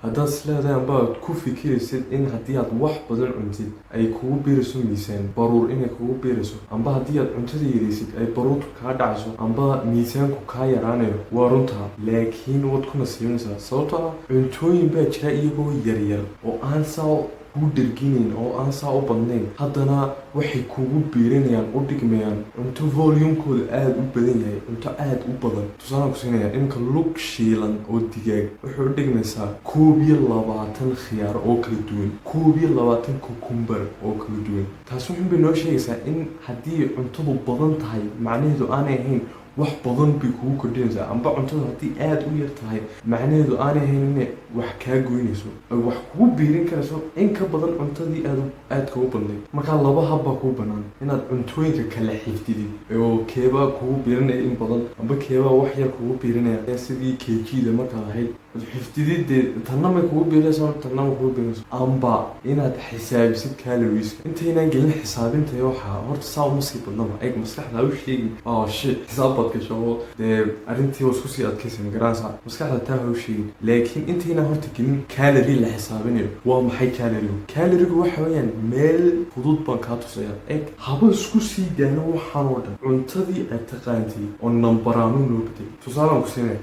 Haddaad is leedahay amba aad ku fikiraysid in haddii aad wax badan cuntid ay kugu biirayso miisaan, baruur inay kugu biirayso, amba haddii aad cuntada yaraysid ay baruurtu kaa dhacayso amba miisaanku kaa yaraanayo, waa runtaa, laakiin waad ku nasiibinaysaa, sababtoo ah cuntooyin baa jira iyagoo yaryar oo aan saa kuu dherginayn oo aan saa u badnayn, haddana waxay kugu biirinayaan, u dhigmayaan cunto volume-kooda aada u badan yahay, cunto aada u badan. Tusaalaan ku siinaya: iminka lug shiilan oo digaag waxay u dhigmaysaa 21 khiyaar oo kala duwan, 21 cucumber oo kala duwan. Taasi wuxun bay noo sheegaysaa in haddii cuntadu badan tahay, macnaheedu aanay ahayn wax badan bay kugu kordhinaysaa, amba cuntadu haddii aada u yar tahay, macnaheedu aanay ahayn inay wax kaa goynayso, ay wax kugu biirin karayso in ka badan cuntadii aad aadka u badnayd. Markaa laba hab baa kuu banaan: inaad cuntooyinka kala xiftidid oo keebaa kugu biirinaya in badan amba keebaa wax yar kugu biirinaya, sidii KG-da markaad ahayd ad xiftidid, dee tanna may kugu biirinaysa, tanna may kugu biirinayso, amba inaad xisaabisid calories-ka. Intaynaan gelin xisaabinta, waxaa horta saa uma sii badnaba. Eeg, maskaxda ha u sheegin "Oh shit, xisaab baad gasho" oo dee arrintii waa isku sii adkaysa, ma garanaysaa? Maskaxda taa ha u sheegin. Laakiin intaynaan horta gelin calorie la xisaabinayo, waa maxay calorie-gu? Calorie-gu waxa weeyaan, meel fudud baan kaa tusaya. Eeg, haba isku sii daano waxaan oo dhan, cuntadii aad taqaantay oo nambaraanu noo bedelay. Tusaalaan ku siinaya: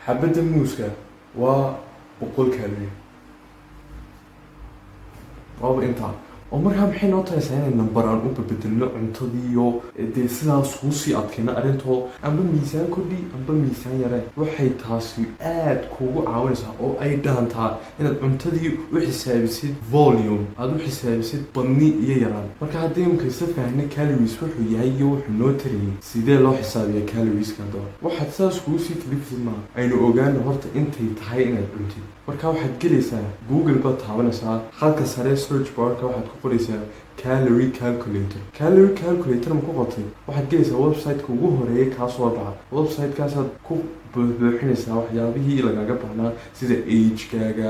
xabadda muuska waa 100 calorie, waaba intaa oo. Markaa maxay noo taraysaa inay nambaraan u babedelno cuntadiiyo dee sidaas kuu sii adkayno arrintoo, amba miisaan kordhi amba miisaan yaree? Waxay taasi aad kuugu caawinaysaa oo ay dhaantaa inaad cuntadii u xisaabisid volume, aada u xisaabisid badni iyo yaraan. Marka haddii imka isla fahnay calories wuxuu yahay iyo wuxuu noo tarayay, sidee loo xisaabiyaa calories-ka haddaba? Waxaad sidaas kugu sii kalifisid maaha, aynu ogaano horta intay tahay inaad cuntid. Marka waxaad gelaysaa Google baad taabanaysaa, halka sare search bar-ka waxaad ku qoraysaa "calorie calculator". "Calorie calculator" ma ku qortay? Waxaad gelaysaa website-ka ugu horeeya kaa soo baxa. Website-kaasaad ku buuxbuuxinaysaa waxyaabihii lagaga baahnaa, sida age-kaaga,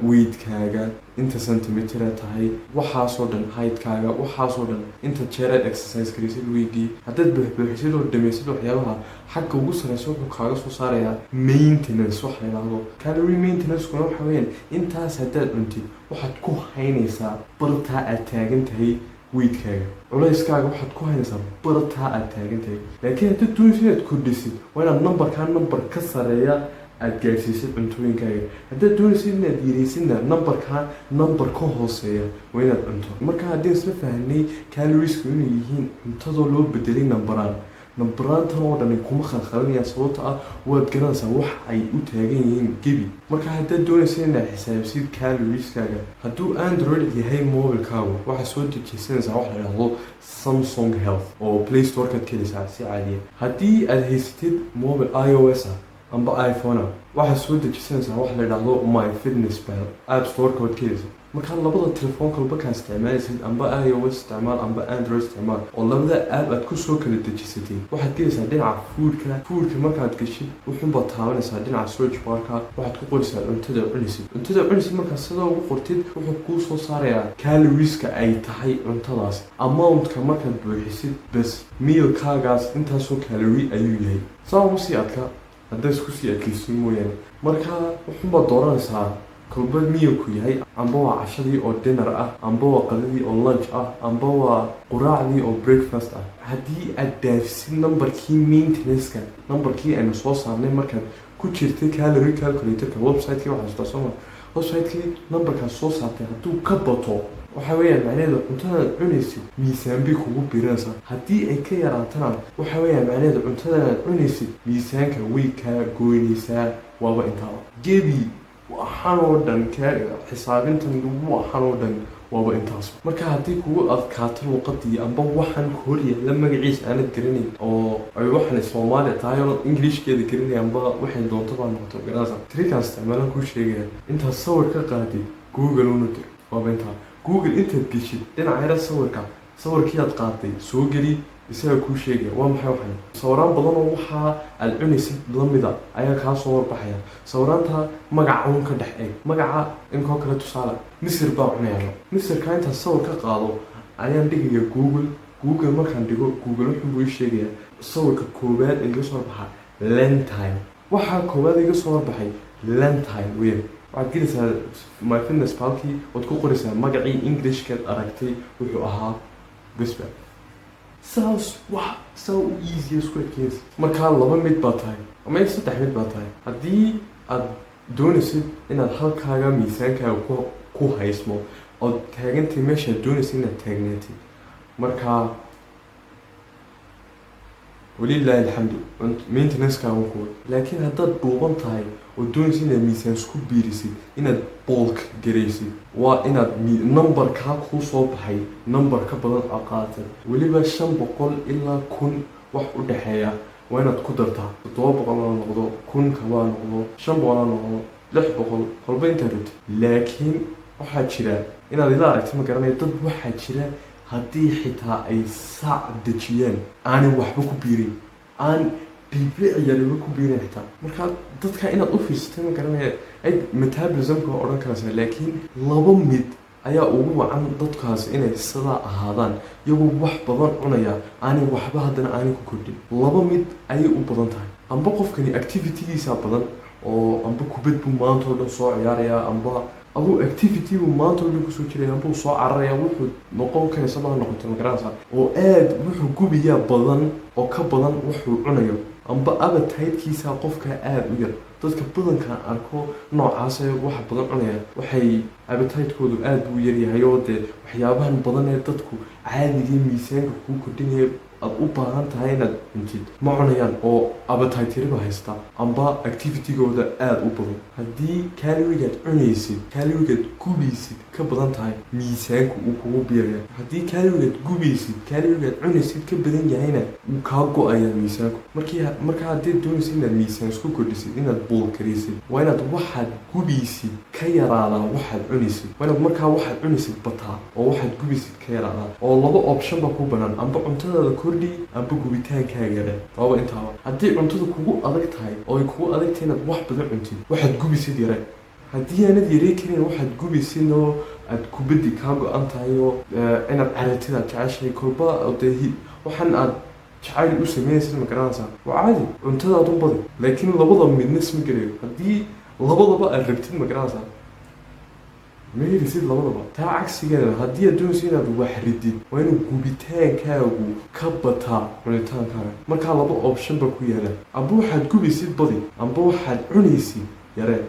weight-kaaga, inta centimeter tahay, waxaasoo dhan, height-kaaga, waxaasoo dhan, inta jeer aad exercise garaysid weygii. Haddaad buuxbuuxisid oo dhamaysid waxyaabaha, xagga ugu sareysa wuxuu kaaga soo saarayaa maintenance wax la yidhaahdo. Calorie maintenance-kuna waxa weeyaan intaas haddaad cuntid waxaad ku haynaysaa bartaa aad taagan tahay, weight-kaaga, culayskaaga waxaad ku haynaysaa bartaa aad taagan tahay. Laakiin haddaad doonaysid inaad kordhisid, waa inaad number-kaa number ka sareeya aad gaadhsiisid cuntooyinkaaga. Haddaad doonaysid inaad yaraysidna, number-kaa number ka hooseeya waa inaad cunto. Marka haddii isla fahnay calories-ku inay yihiin cuntadoo loo bedelay nambaraan, nambaraantan oo dhani kuma khalkhalinayaan, sababta ah waad garanaysaa wax ay u taagan yihiin gebi. Marka haddaad doonaysa inaad xisaabisid calories-kaaga, hadduu Android yahay mobilkaagu, waxaad soo dejeysanaysaa wax la yidhaahdo Samsung Health oo Play Store-kaad ka helaysaa si caadiya. Haddii aad haysatid mobil iOS ah amba iPhone ah, waxaad soo dejisanaysaa wax la yidhaahdo MyFitnessPal, App Store-ka waad ka helaysaa. Markaa labada telefoon kalba kaa isticmaalaysid, amba iOS isticmaal amba Android isticmaal, oo labada app aad kusoo kala dejisatay, waxaad gelaysaa dhinaca food-ka. Food-ka markaad geshid, wuxuunbaad taabanaysaa dhinaca search bar-ka, waxaad ku qoraysaa cuntada cunaysid. Cuntada cunaysid markaad sidaa ugu qortid, wuxuu kuu soo saarayaa calories-ka ay tahay cuntadaas. Amount-ka markaad buuxisid, bes, meal-kaagaas intaasoo calorie ayuu yahay. Saa uma sii adka hadday isku sii adkaysin mooyaane. Marka wuxuunbaad dooranaysaa kolba meal-ku yahay, amba waa cashadii oo dinner ah, amba waa qadadii oo lunch ah, amba waa quraacdii oo breakfast ah. Haddii aad dhaafisid number-kii maintenance-ka, number-kii aynu soo saarnay markaad ku jirtay calorie calculator-ka website-kii, waxaa jirta sooma website-kii number-kaas soo saartay, hadduu ka bato, waxa weeyaan macnaheedu cuntadaad cunaysid miisaan bay kugu biirinaysaa. Haddii ay ka yaraatana, waxa weeyaan macnaheedu cuntadanaad cunaysid miisaanka way kaa goynaysaa. Waaba intaaba gebi waxaan oo dhan, kaa xisaabintan waxaan oo dhan waaba intaas. Marka haddii kugu adkaato luqadii amba waxaan hor yaalla magaciisa aanad garanayn, oo ay waxaan Soomaaliya tahay oo English-keeda garanay, amba waxay doonto baa noqoto, garanaysa, trick-aan isticmaalaan kuu sheegaya: intaad sawir ka qaadid, Google una dir. Waaba intaa. Google intaad geshid, dhinaca yara sawirka, sawirkii aad qaaday soo geli, isagaa kuu sheegaya waa maxay waxan. Sawiraan badan oo waxaa aad cunaysid lamida ayaa kaa soo warbaxaya. Sawiraanta magaca un ka dhex eeg. Magaca inkoo kale, tusaale, misir baa cunaya. Misirka intaad sawir ka qaado ayaan dhigaya Google. Google markaan dhigo, Google wuxuu buu ii sheegayaa sawirka koowaad ee iga soo warbaxa lentil. Waxaa koowaad iga soo warbaxay lentil weyn. Waxaad gelaysaa MyFitnessPalkii, waad ku qoraysaa magacii Englishkaad aragtay wuxuu ahaa besba. Saas wax saa u easy isku adkeynaysa. Markaa laba mid baa tahay ama saddex mid baa tahay. Haddii aad doonaysid inaad halkaaga miisaankaaga ku haysmo ood taagantay meeshaad doonaysid inaad taagnaatid, markaa walilaahi alxamdu, maintenancekaaga kuwa. Laakiin haddaad dhuuban tahay oo doonaysid inaad miisaan isku biirisid, inaad bulk garaysid, waa inaad numberkaa kuu soo baxay number ka badan oo qaadatay, weliba 500 ilaa 1000 wax u dhexeeya waa inaad ku dartaa. 700 ha noqdo, 1000 kaba noqdo, 500 ha noqdo, 600, kolba intaad rabtid. Laakiin waxaa jira, inaad ila aragti ma garanayo, dad waxaa jira haddii xitaa ay saac dejiyaan aanay waxba ku biirin, aan dhibic yariba ku biirin xitaa. Marka dadka inaad u fiirsatay ma garanaya, ay metabolismka waa odhan karaysaa. Laakiin laba mid ayaa ugu wacan dadkaas inay sidaa ahaadaan, iyagoo wax badan cunaya aanay waxba haddana aanay ku kordhin. Laba mid ayay u badan tahay: amba qofkani activitygiisa badan, oo amba kubad buu maanta oo dhan soo ciyaarayaa, amba aduu activity buu maanta oo dhan kusoo jiraya, amba uu soo cararaya, wuxuu noqon karaysaba ha noqoto, ma garanaysaa, oo aad wuxuu gubayaa badan oo ka badan wuxuu cunayo, amba appetitekiisa qofka aada u yar. Dadka badankaan arko noocaasee waxa badan cunaya, waxay appetitekoodu aada buu yaryahay, oo dee waxyaabahan badan ee dadku caadigii miisaanka kuu kordhinaya aada u baahan tahay inaad cuntid ma cunayaan, oo appetite yariba haysta amba activitygooda aada u badan. Haddii calorigaad cunaysid calorigaad gubaysid ka badan tahay, miisaanku uu kugu biiraya. Haddii calorigaad gubaysid calorigaad cunaysid ka badan yahayna, wuu kaa go-ayaa miisaanku. Markii markaa haddaad doonaysid inaad miisaan isku kordhisid, inaad bulk garaysid, waa inaad waxaad gubaysid ka yaraadaa waxaad cunaysid. Waa inaad markaa waxaad cunaysid bataa oo waxaad gubaysid ka yaraadaa. Oo laba option baa ku banaan: amba cuntadaada kordhi, amba gubitaankaaga yare. Waaba intaaba. Haddii cuntada kugu adag tahay oo ay kugu adag tahay inaad wax badan cuntid, waxaad gubaysid yare. Haddii aanad yarey karin waxaad gubaysid oo aad kubaddi kaa go-an tahay, oo inaad caratid aad jeceshahay, kolba dee waxaan aad jacayl u sameynaysid, ma garanaysaa, waa caadi, cuntadaad un badi. Laakiin labada midna isma gelayo. Haddii labadaba aad rabtid, ma garanaysaa, ma helisid labadaba. Taa cagsigeeda, haddii aad doonayso inaad wax ridid, waa inuu gubitaankaagu ka bataa cunitaankaaga. Markaa laba option ba ku yaala: amba waxaad gubaysid badi, amba waxaad cunaysid yaree.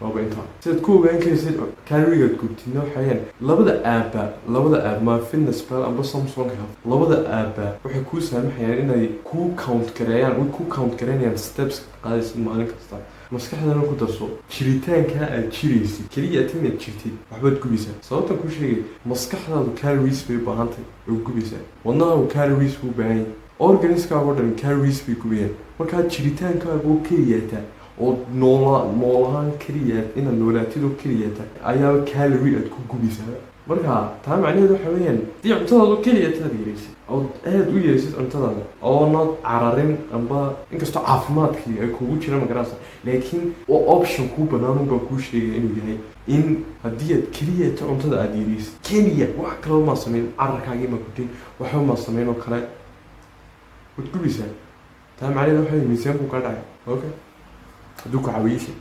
Waaba intaa. Sidaad ku ogaan karaysid calorigaad gubtidna waxayaan labada app-ba, labada app, MyFitnessPal amba Samsung Health, labada app-ba waxay kuu saamaxayaan inay kuu count gareeyaan, way kuu count gareynayaan steps qaadaysid maalin kasta. Maskaxdana ku darso jiritaankaa aad jiraysid keliya at inaad jirtid waxbaad gubaysaa. Sababtan kuu sheegay, maskaxdaadu calories bay u baahantahay oo gubaysaa, wadnahaagu calories buu u baahan yahay, organskaaga oo dhan calories bay gubayaan. Markaa jiritaankaaga oo keliyaata oo noola noolahaan keliya, inaad noolaatid oo keliyaata ayaa calorie aad ku gubaysaa. Marka taa macnaheedu waxa weeyaan, haddii cuntadaadu keliya taad yaraysid ood aada u yaraysid cuntadaada oonad cararin, amba inkastoo caafimaadkii ay kugu jira, magarasa, laakiin oo option kuu banaan baan kuu sheegaya inuu yahay in haddii aad keliya ta cuntada aada yaraysid keliya, wax kalaba maa samayn, cararkaagii maa kudhin, waxba maa samayn oo kale, waad gubaysaa. Taa macnaheedu waxa weeye miisaanku kaa dhacay. Okay, hadduu ku caawiyey sheeg.